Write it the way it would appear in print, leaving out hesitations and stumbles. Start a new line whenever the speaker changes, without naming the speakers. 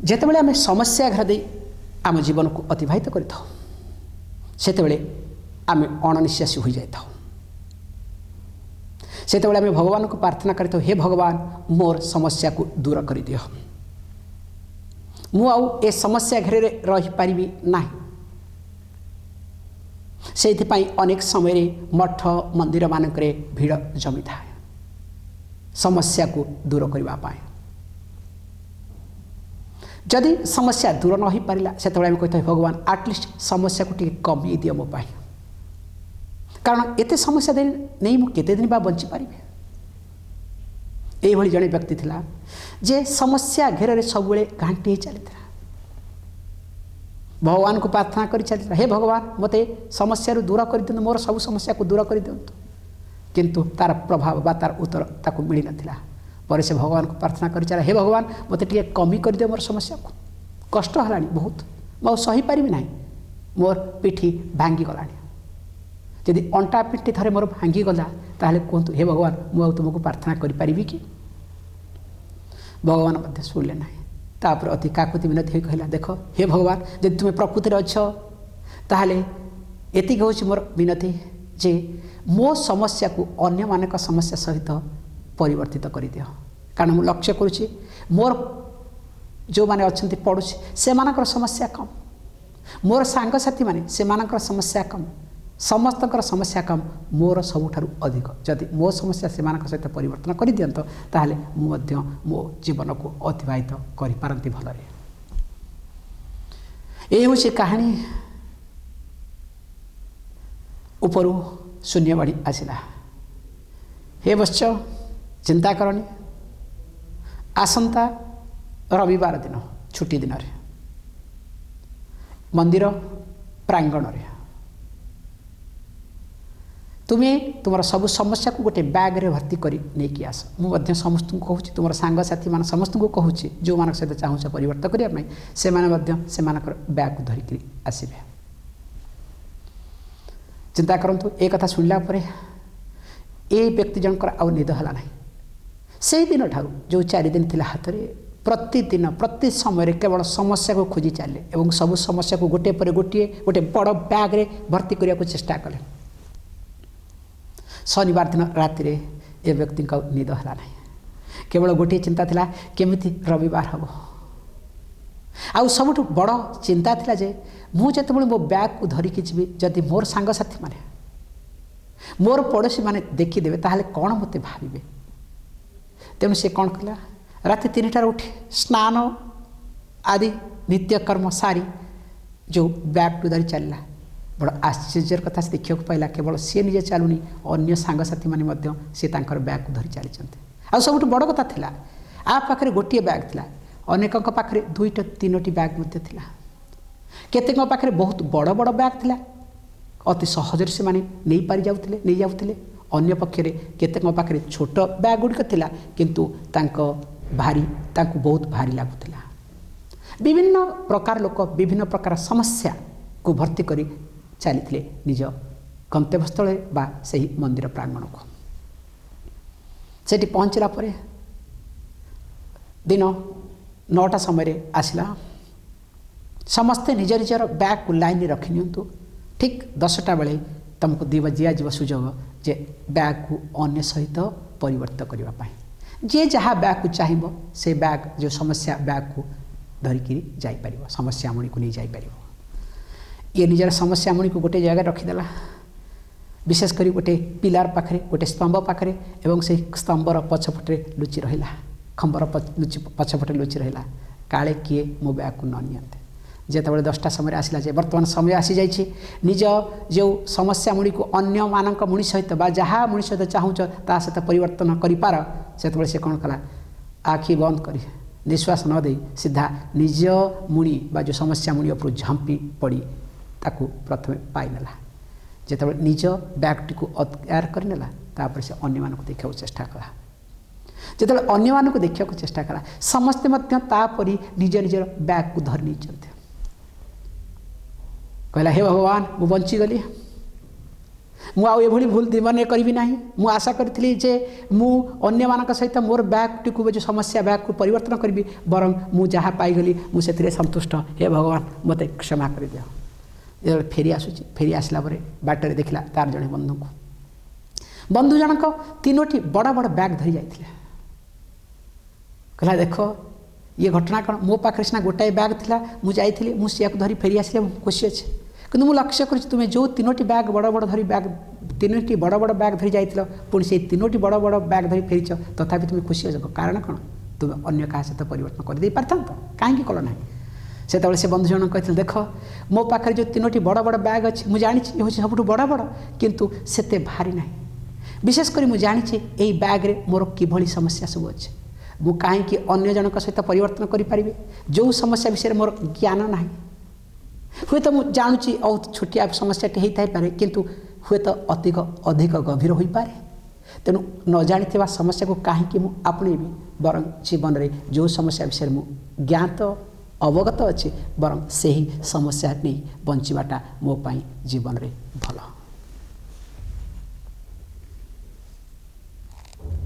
ଯେତେବେଳେ ଆମେ ସମସ୍ୟା ଘେର ଦେଇ ଆମ ଜୀବନକୁ ଅତିବାହିତ କରିଥାଉ, ସେତେବେଳେ ଆମେ ଅଣନିଶ୍ୱାସୀ ହୋଇଯାଇଥାଉ। ସେତେବେଳେ ଆମେ ଭଗବାନଙ୍କୁ ପ୍ରାର୍ଥନା କରିଥାଉ, ହେ ଭଗବାନ, ମୋର ସମସ୍ୟାକୁ ଦୂର କରିଦିଅ, ମୁଁ ଆଉ ଏ ସମସ୍ୟା ଘେରରେ ରହିପାରିବି ନାହିଁ। ସେଇଥିପାଇଁ ଅନେକ ସମୟରେ ମଠ ମନ୍ଦିରମାନଙ୍କରେ ଭିଡ଼ ଜମିଥାଏ ସମସ୍ୟାକୁ ଦୂର କରିବା ପାଇଁ। ଯଦି ସମସ୍ୟା ଦୂର ନ ହୋଇପାରିଲା, ସେତେବେଳେ ଆମେ କହିଥାଉ, ଭଗବାନ, ଆଟଲିଷ୍ଟ ସମସ୍ୟାକୁ ଟିକେ କମେଇ ଦିଅ ମୋ ପାଇଁ, କାରଣ ଏତେ ସମସ୍ୟା ଦେଇ ନେଇ ମୁଁ କେତେ ଦିନ ବା ବଞ୍ଚିପାରିବି? ଏଇଭଳି ଜଣେ ବ୍ୟକ୍ତି ଥିଲା ଯେ ସମସ୍ୟା ଘେରରେ ସବୁବେଳେ ଘାଣ୍ଟି ହେଇ ଚାଲିଥିଲା। ଭଗବାନଙ୍କୁ ପ୍ରାର୍ଥନା କରି ଚାଲିଥିଲା, ହେ ଭଗବାନ, ମୋତେ ସମସ୍ୟାରୁ ଦୂର କରିଦିଅନ୍ତୁ, ମୋର ସବୁ ସମସ୍ୟାକୁ ଦୂର କରିଦିଅନ୍ତୁ। କିନ୍ତୁ ତାର ପ୍ରଭାବ ବା ତାର ଉତ୍ତର ତାକୁ ମିଳିନଥିଲା। ପରେ ସେ ଭଗବାନଙ୍କୁ ପ୍ରାର୍ଥନା କରି ଚାଲିଲା, ହେ ଭଗବାନ, ମୋତେ ଟିକେ କମି କରିଦିଅ ମୋର ସମସ୍ୟାକୁ, କଷ୍ଟ ହେଲାଣି ବହୁତ, ମୁଁ ଆଉ ସହିପାରିବି ନାହିଁ, ମୋର ପିଠି ଭାଙ୍ଗିଗଲାଣି। ଯଦି ଅଣ୍ଟା ପିଠି ଥରେ ମୋର ଭାଙ୍ଗିଗଲା, ତାହେଲେ କୁହନ୍ତୁ ହେ ଭଗବାନ, ମୁଁ ଆଉ ତୁମକୁ ପ୍ରାର୍ଥନା କରିପାରିବି କି? ଭଗବାନ ମଧ୍ୟ ଶୁଣିଲେ ନାହିଁ। ତାପରେ ଅତି କାକୁତି ବିନତି ହୋଇ କହିଲା, ଦେଖ ହେ ଭଗବାନ, ଯଦି ତୁମେ ପ୍ରକୃତିରେ ଅଛ, ତାହେଲେ ଏତିକି ହେଉଛି ମୋର ବିନତି ଯେ ମୋ ସମସ୍ୟାକୁ ଅନ୍ୟମାନଙ୍କ ସମସ୍ୟା ସହିତ ପରିବର୍ତ୍ତିତ କରିଦିଅ। କାରଣ ମୁଁ ଲକ୍ଷ୍ୟ କରୁଛି, ମୋର ଯେଉଁମାନେ ଅଛନ୍ତି ପଡ଼ୋଶୀ, ସେମାନଙ୍କର ସମସ୍ୟା କମ୍, ମୋର ସାଙ୍ଗସାଥିମାନେ ସେମାନଙ୍କର ସମସ୍ୟା କମ୍, ସମସ୍ତଙ୍କର ସମସ୍ୟା କମ୍, ମୋର ସବୁଠାରୁ ଅଧିକ। ଯଦି ମୋ ସମସ୍ୟା ସେମାନଙ୍କ ସହିତ ପରିବର୍ତ୍ତନ କରିଦିଅନ୍ତ, ତାହେଲେ ମୁଁ ମଧ୍ୟ ମୋ ଜୀବନକୁ ଅତିବାହିତ କରିପାରନ୍ତି ଭଲରେ। ଏଇ ହେଉଛି କାହାଣୀ। ଉପରୁ ଶୂନ୍ୟବାଣୀ ଆସିଲା, ହେ ବତ୍ସ, ଚିନ୍ତା କରନି। ଆସନ୍ତା ରବିବାର ଦିନ ଛୁଟି ଦିନରେ ମନ୍ଦିର ପ୍ରାଙ୍ଗଣରେ ତୁମେ ତୁମର ସବୁ ସମସ୍ୟାକୁ ଗୋଟେ ବ୍ୟାଗ୍ରେ ଭର୍ତ୍ତି କରି ନେଇକି ଆସ। ମୁଁ ମଧ୍ୟ ସମସ୍ତଙ୍କୁ କହୁଛି, ତୁମର ସାଙ୍ଗସାଥିମାନେ ସମସ୍ତଙ୍କୁ କହୁଛି, ଯେଉଁମାନଙ୍କ ସହିତ ଚାହୁଁଛ ପରିବର୍ତ୍ତନ କରିବା ପାଇଁ, ସେମାନେ ମଧ୍ୟ ସେମାନଙ୍କର ବ୍ୟାଗ୍କୁ ଧରିକିରି ଆସିବେ। ଚିନ୍ତା କରନ୍ତୁ, ଏ କଥା ଶୁଣିଲା ପରେ ଏ ବ୍ୟକ୍ତି ଜଣଙ୍କର ଆଉ ନିଦ ହେଲା ନାହିଁ। ସେଇ ଦିନଠାରୁ ଯେଉଁ 4 ଦିନ ଥିଲା ହାତରେ, ପ୍ରତିଦିନ ପ୍ରତି ସମୟରେ କେବଳ ସମସ୍ୟାକୁ ଖୋଜି ଚାଲିଲେ ଏବଂ ସବୁ ସମସ୍ୟାକୁ ଗୋଟିଏ ପରେ ଗୋଟିଏ ଗୋଟେ ବଡ଼ ବ୍ୟାଗ୍ରେ ଭର୍ତ୍ତି କରିବାକୁ ଚେଷ୍ଟା କଲେ। ଶନିବାର ଦିନ ରାତିରେ ଏ ବ୍ୟକ୍ତିଙ୍କ ଆଉ ନିଦ ହେଲା ନାହିଁ। କେବଳ ଗୋଟିଏ ଚିନ୍ତା ଥିଲା, କେମିତି ରବିବାର ହେବ। ଆଉ ସବୁଠୁ ବଡ଼ ଚିନ୍ତା ଥିଲା ଯେ ମୁଁ ଯେତେବେଳେ ମୋ ବ୍ୟାଗ୍କୁ ଧରିକି ଯିବି, ଯଦି ମୋର ସାଙ୍ଗସାଥିମାନେ, ମୋର ପଡ଼ୋଶୀମାନେ ଦେଖିଦେବେ, ତାହେଲେ କ'ଣ ମୋତେ ଭାବିବେ? ତେଣୁ ସେ କ'ଣ କଲା? ରାତି 3ଟାରେ ଉଠି ସ୍ନାନ ଆଦି ନିତ୍ୟକର୍ମ ସାରି ଯେଉଁ ବ୍ୟାଗ୍କୁ ଧରି ଚାଲିଲା, ବଡ଼ ଆଶ୍ଚର୍ଯ୍ୟର କଥା ସେ ଦେଖିବାକୁ ପାଇଲା, କେବଳ ସିଏ ନିଜେ ଚାଲୁନି, ଅନ୍ୟ ସାଙ୍ଗସାଥିମାନେ ମଧ୍ୟ ସେ ତାଙ୍କର ବ୍ୟାଗ୍କୁ ଧରି ଚାଲିଛନ୍ତି। ଆଉ ସବୁଠୁ ବଡ଼ କଥା ଥିଲା, ଆ ପାଖରେ ଗୋଟିଏ ବ୍ୟାଗ୍ ଥିଲା, ଅନେକଙ୍କ ପାଖରେ ଦୁଇଟା ତିନୋଟି ବ୍ୟାଗ୍ ମଧ୍ୟ ଥିଲା। କେତେକଙ୍କ ପାଖରେ ବହୁତ ବଡ଼ ବଡ଼ ବ୍ୟାଗ୍ ଥିଲା, ଅତି ସହଜରେ ସେମାନେ ନେଇପାରି ଯାଉଥିଲେ, ନେଇଯାଉଥିଲେ। ଅନ୍ୟ ପକ୍ଷରେ କେତେକଙ୍କ ପାଖରେ ଛୋଟ ବ୍ୟାଗ୍ ଗୁଡ଼ିକ ଥିଲା, କିନ୍ତୁ ତାଙ୍କୁ ବହୁତ ଭାରି ଲାଗୁଥିଲା। ବିଭିନ୍ନ ପ୍ରକାର ଲୋକ ବିଭିନ୍ନ ପ୍ରକାର ସମସ୍ୟାକୁ ଭର୍ତ୍ତି କରି ଚାଲିଥିଲେ ନିଜ ଗନ୍ତବ୍ୟସ୍ଥଳରେ ବା ସେହି ମନ୍ଦିର ପ୍ରାଙ୍ଗଣକୁ। ସେଠି ପହଞ୍ଚିଲା ପରେ ଦିନ 9ଟା ସମୟରେ ଆସିଲା, ସମସ୍ତେ ନିଜ ନିଜର ବ୍ୟାଗ୍କୁ ଲାଇନ୍ରେ ରଖିନିଅନ୍ତୁ, ଠିକ୍ 10ଟା ବେଳେ ତୁମକୁ ଦିଆଯିବ ସୁଯୋଗ ଯେ ବ୍ୟାଗ୍କୁ ଅନ୍ୟ ସହିତ ପରିବର୍ତ୍ତିତ କରିବା ପାଇଁ। ଯିଏ ଯାହା ବ୍ୟାଗ୍କୁ ଚାହିଁବ, ସେ ବ୍ୟାଗ୍ ଯେଉଁ ସମସ୍ୟା ବ୍ୟାଗ୍କୁ ଧରିକିରି ଯାଇପାରିବ, ସମସ୍ୟା ମୁଣିକୁ ନେଇ ଯାଇପାରିବ। ଇଏ ନିଜର ସମସ୍ୟା ମୁଣିକୁ ଗୋଟେ ଜାଗାରେ ରଖିଦେଲା, ବିଶେଷ କରି ଗୋଟେ ପିଲାର ପାଖରେ, ଗୋଟେ ସ୍ତମ୍ଭ ପାଖରେ, ଏବଂ ସେଇ ସ୍ତମ୍ଭର ପଛପଟରେ ଲୁଚି ରହିଲା, ଖମ୍ବର ଲୁଚି ପଛପଟେ ଲୁଚି ରହିଲା, କାଳେ କିଏ ମୋ ବ୍ୟାଗ୍କୁ ନ ନିଅନ୍ତେ। ଯେତେବେଳେ 10ଟା ସମୟରେ ଆସିଲା ଯେ ବର୍ତ୍ତମାନ ସମୟ ଆସିଯାଇଛି, ନିଜ ଯେଉଁ ସମସ୍ୟା ମୁଣିକୁ ଅନ୍ୟମାନଙ୍କ ମୁଣି ସହିତ ବା ଯାହା ମୁଣି ସହିତ ଚାହୁଁଛ ତା ସହିତ ପରିବର୍ତ୍ତନ କରିପାର, ସେତେବେଳେ ସେ କ'ଣ କଲା? ଆଖି ବନ୍ଦ କରି ନିଶ୍ୱାସ ନ ଦେଇ ସିଧା ନିଜ ମୁଣି ବା ଯେଉଁ ସମସ୍ୟା ମୁଣି ଉପରୁ ଝାମ୍ପି ପଡ଼ି ତାକୁ ପ୍ରଥମେ ପାଇନେଲା। ଯେତେବେଳେ ନିଜ ବ୍ୟାଗ୍ଟିକୁ ଅକ୍ତିଆର କରିନେଲା, ତାପରେ ସେ ଅନ୍ୟମାନଙ୍କୁ ଦେଖିବାକୁ ଚେଷ୍ଟା କଲା। ଯେତେବେଳେ ଅନ୍ୟମାନଙ୍କୁ ଦେଖିବାକୁ ଚେଷ୍ଟା କଲା, ସମସ୍ତେ ମଧ୍ୟ ତାପରି ନିଜ ନିଜର ବ୍ୟାଗ୍କୁ ଧରି ନେଇଛନ୍ତି। କହିଲା, ହେ ଭଗବାନ, ମୁଁ ବଞ୍ଚିଗଲି। ମୁଁ ଆଉ ଏଭଳି ଭୁଲ ଜୀବନରେ କରିବି ନାହିଁ। ମୁଁ ଆଶା କରିଥିଲି ଯେ ମୁଁ ଅନ୍ୟମାନଙ୍କ ସହିତ ମୋର ବ୍ୟାଗ୍ଟିକୁ, ଯେଉଁ ସମସ୍ୟା ବ୍ୟାଗ୍କୁ ପରିବର୍ତ୍ତନ କରିବି, ବରଂ ମୁଁ ଯାହା ପାଇଗଲି ମୁଁ ସେଥିରେ ସନ୍ତୁଷ୍ଟ। ହେ ଭଗବାନ, ମୋତେ କ୍ଷମା କରିଦିଅ। ଯେତେବେଳେ ଫେରି ଆସୁଛି, ଫେରି ଆସିଲା ପରେ ବାଟରେ ଦେଖିଲା ତାର ଜଣେ ବନ୍ଧୁଙ୍କୁ। ବନ୍ଧୁ ଜଣକ ତିନୋଟି ବଡ଼ ବଡ଼ ବ୍ୟାଗ୍ ଧରି ଯାଇଥିଲେ। କହିଲା, ଦେଖ ଇଏ ଘଟଣା କ'ଣ? ମୋ ପାଖରେ ସିନା ଗୋଟାଏ ବ୍ୟାଗ୍ ଥିଲା, ମୁଁ ଯାଇଥିଲି, ମୁଁ ସେଇଆକୁ ଧରି ଫେରି ଆସିଲି, ମୁଁ ଖୁସି ଅଛି। କିନ୍ତୁ ମୁଁ ଲକ୍ଷ୍ୟ କରିଛି ତୁମେ ଯେଉଁ ତିନୋଟି ବ୍ୟାଗ୍ ବଡ଼ ବଡ଼ ଧରି ବ୍ୟାଗ୍ ତିନୋଟି ବଡ଼ ବଡ଼ ବ୍ୟାଗ୍ ଧରି ଯାଇଥିଲ, ପୁଣି ସେଇ ତିନୋଟି ବଡ଼ ବଡ଼ ବ୍ୟାଗ୍ ଧରି ଫେରିଛ, ତଥାପି ତୁମେ ଖୁସି ଅଛ। କାରଣ କ'ଣ? ତୁମେ ଅନ୍ୟ କାହା ସହିତ ପରିବର୍ତ୍ତନ କରିଦେଇ ପାରିଥାନ୍ତ, କାହିଁକି କଲ ନାହିଁ? ସେତେବେଳେ ସେ ବନ୍ଧୁ ଜଣ କହିଥିଲେ, ଦେଖ, ମୋ ପାଖରେ ଯେଉଁ ତିନୋଟି ବଡ଼ ବଡ଼ ବ୍ୟାଗ୍ ଅଛି, ମୁଁ ଜାଣିଛି ଏ ହେଉଛି ସବୁଠୁ ବଡ଼ ବଡ଼, କିନ୍ତୁ ସେତେ ଭାରି ନାହିଁ। ବିଶେଷ କରି ମୁଁ ଜାଣିଛି ଏଇ ବ୍ୟାଗ୍ରେ ମୋର କିଭଳି ସମସ୍ୟା ସବୁ ଅଛି। ମୁଁ କାହିଁକି ଅନ୍ୟ ଜଣଙ୍କ ସହିତ ପରିବର୍ତ୍ତନ କରିପାରିବି ଯେଉଁ ସମସ୍ୟା ବିଷୟରେ ମୋର ଜ୍ଞାନ ନାହିଁ? ହୁଏତ ମୁଁ ଜାଣୁଛି ବହୁତ ଛୋଟିଆ ସମସ୍ୟାଟି ହେଇଥାଇପାରେ, କିନ୍ତୁ ହୁଏତ ଅଧିକ ଅଧିକ ଗଭୀର ହୋଇପାରେ। ତେଣୁ ନ ଜାଣିଥିବା ସମସ୍ୟାକୁ କାହିଁକି ମୁଁ ଆପଣେଇବି? ବରଂ ଜୀବନରେ ଯେଉଁ ସମସ୍ୟା ବିଷୟରେ ମୁଁ ଜ୍ଞାତ ଅବଗତ ଅଛି, ବରଂ ସେହି ସମସ୍ୟା ନେଇ ବଞ୍ଚିବାଟା ମୋ ପାଇଁ ଜୀବନରେ ଭଲ।